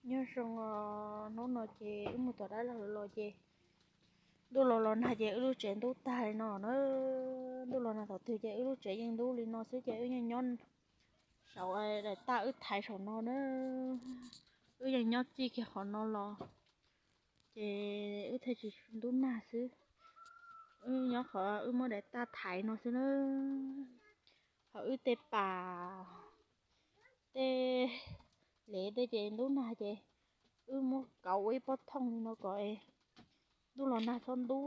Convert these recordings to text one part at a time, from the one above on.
Nyob zoo, hnub no ces wb mus tom dab laug los ces ntuj los los nag ces wb lub tsev ntub tag li no na. Ntuj los nag thaum twg ces wb lub tsev yeej ntub li no xwb ces wb yeej nyob saum daim tag wb thaiv saum no na. Wb yeej nyob txij kiag qhov no los ces wb thiaj tsis ntub nag xwb. Wb nyob qhov wb muab daim tag thaiv no xwb na. Ho wb tej pas tej lev tej ces ntub nag ces wb muab kauv ua ib pob thooj li no kom ntuj los nag txhob ntub,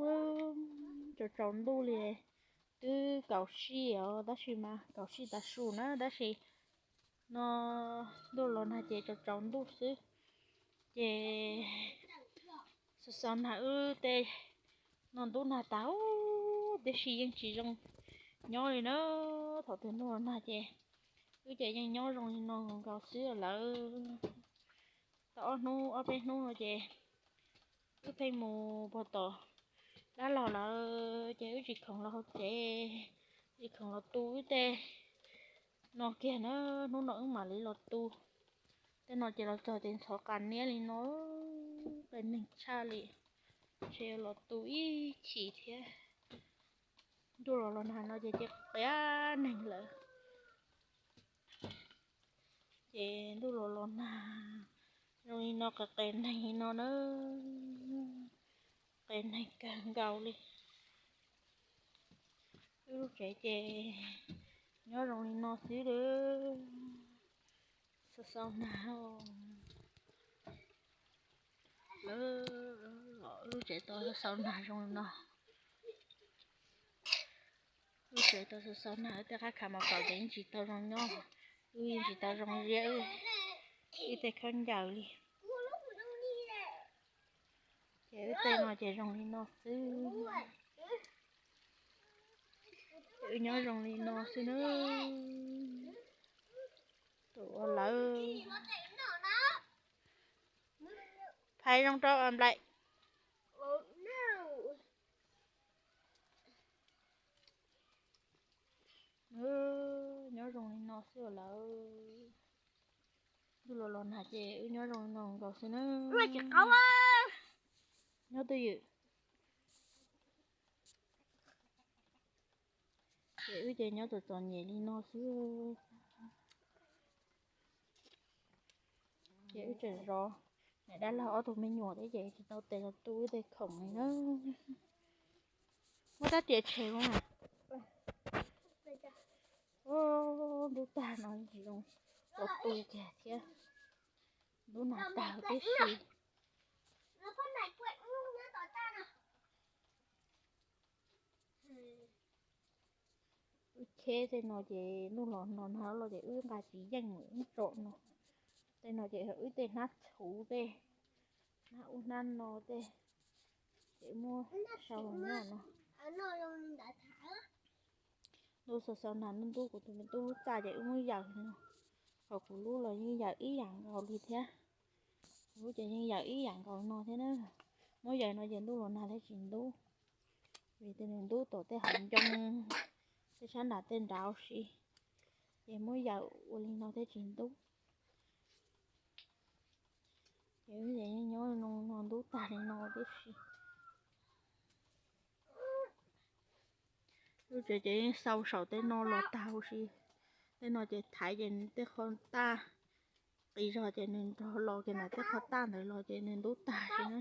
tsaus tsaus ntuj li. Twb kaum sij os, tab sis mas kaum sij tav su na, tab sis no ntuj los nag ces tsaus tsaus ntuj xwb. Ces xaus xaus nag wb tej no ntub nag tas huv tib si yeej tsis zoo nyob li na. Thaum twg ntuj los nag ces wb ces yeej nyob zoo li no nkaus xwb lawm. Tau ob hnub ob peb hnub no ces wb pheej mus puag tom dab laug lawm ces wb tsis khoom los hauv tsev, tsis khoom los tu wb tej no kiag na. Hnub no wb mam li los tu. Tej no ces los txog ces ntxhov qas niab li no, qias neeg tshaj li. Ntshe yuav los tu ib chim thiab. Ntuj los los nag no ces cia qias neeg lawm. Ces ntuj los los nag zoo li no qias qias neeg li no na, qias neeg kawg nkaus li. Wb lub tsev ces nyob zoo li no xwb lawm. Xaus xaus nag, lawv los wb lub tsev tau xaus xaus nag zoo li no. Wb tsev tau xaus xaus nag, wb tej qab khav mos kaum ces yeej tsis tau zoo nyob, wb yeej tsis tau zoo ziab wb tej khaub ncaws li. Ces wb tej no ces zoo li no xwb. Ces wb nyob zoo li no xwb na. Tus ua lawv phais zoo rau nplaim. Nyob zoo li no xwb lawm. Ntuj los los nag ces wb nyob zoo li no nkaus xwb na. Nyob twj ywm. Ces wb ces nyob txom txom nyem li no xwb. Ces wb tseem zov niam dab laug ob tug me nyuam thiab ces tsis tau tes los tu wb tej khoom li na. Muab rab riam tshem os. Ntub tag no tsis zoo los tu kiag thiab. Ntub nag tag tib si. Wb cheb tej no ces ntuj los no nag los ces wb nqa tsis yeej, wb tsom no. Tej no ces wb tej hnab txhuv tej, hnab ub hnab no tej, ces muab sau los nyob no. Ntuj xaus xaus nag ntub ntub kuv tus me tub lub txaj ces wb muab yaws no, ho kuv lub los yeej yaws ib yam nkaus li thiab. Kuv lub ces yeej yaws ib yam nkaus no thiab na. Muab yaws no ces ntuj los nag thiaj tsis ntub, vim tias nws ntub tom tej hauv ncoo, tej sab nram tej nrad si, ces muab yaws ua li no thiaj tsis ntub. Ces wb ces yeej nyob no ntub tag li no tib si. Lub tsev ces yeej xau saum tej no los tag huv si. Tej no ces thaiv ces tej qhov taj qis zog ces nws nrog los kiag ntawm tej qhov taj ntawd los ces nws ntub tag si na.